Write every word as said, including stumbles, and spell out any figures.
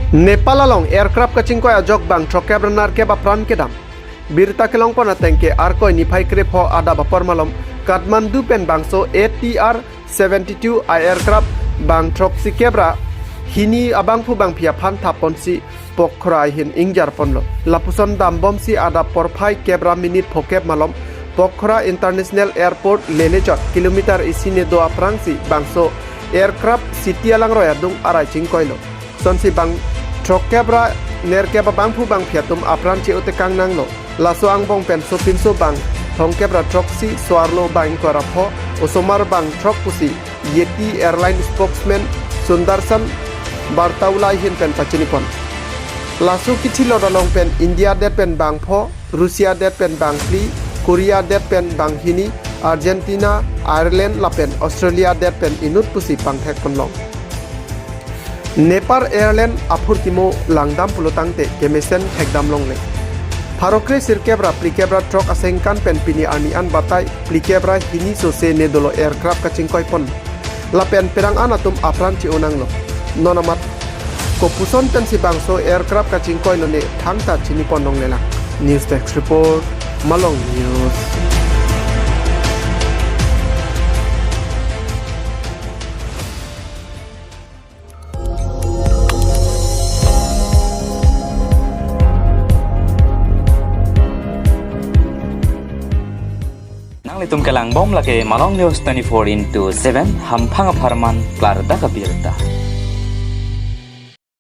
Nepal along aircraft kachingkoi ajok bang throkkep ra nerkep apran kedam. Birta kelongpon ateng ke Arkoi niphai krepho adap apor malom Kathmandu pen bangso A T R seventy-two aircraft bang throksikep ra hini abangphu bangphi aphan thapponsi Pokhara ahin ingjarponlo. Lapuson dambomsi adap porphai kep ra minute phokep malom Pokhara International Airport lelechot kilometer isi ne do aphrangsi bangso aircraft city alangroi adung arai chingkoilo. Sonsi bang throkkep ra nerkep abangphu bangphi atum apran che-otekang nanglo. Laso angbong pen sopinso bang thomkep ra throksi, so-arlo bang ingkoi ra pho, osomar bang throk pusi Yeti Airline spokesman Sundarshan Bartaula ahin pen pachinipon. Laso kithilot along pen India det pen bang pho, Russia det pen bang phli, Korea det pen bang hini, Argentina, Ireland lapen Australia det pen inut pusi pangthekponlong. Nepal Airline aphurkimo langdam pulotangte kemesen thekdam longle. Pharo kre sirkep ra phlikep ra throk asengkan pen pini arni an batai phlikep ra hini sose ne dolo aircraft kachingkoipon. Lapen perang an atum apran che-o nanglo. Non amat kopuson pensi bangso aircraft kachingkoilo ne thangta chinipon longlelang. News Desk Report, Malong News. Nanglitum kelangbom lake Malong News twenty-four into seven, hamphang apharman klardak abirta.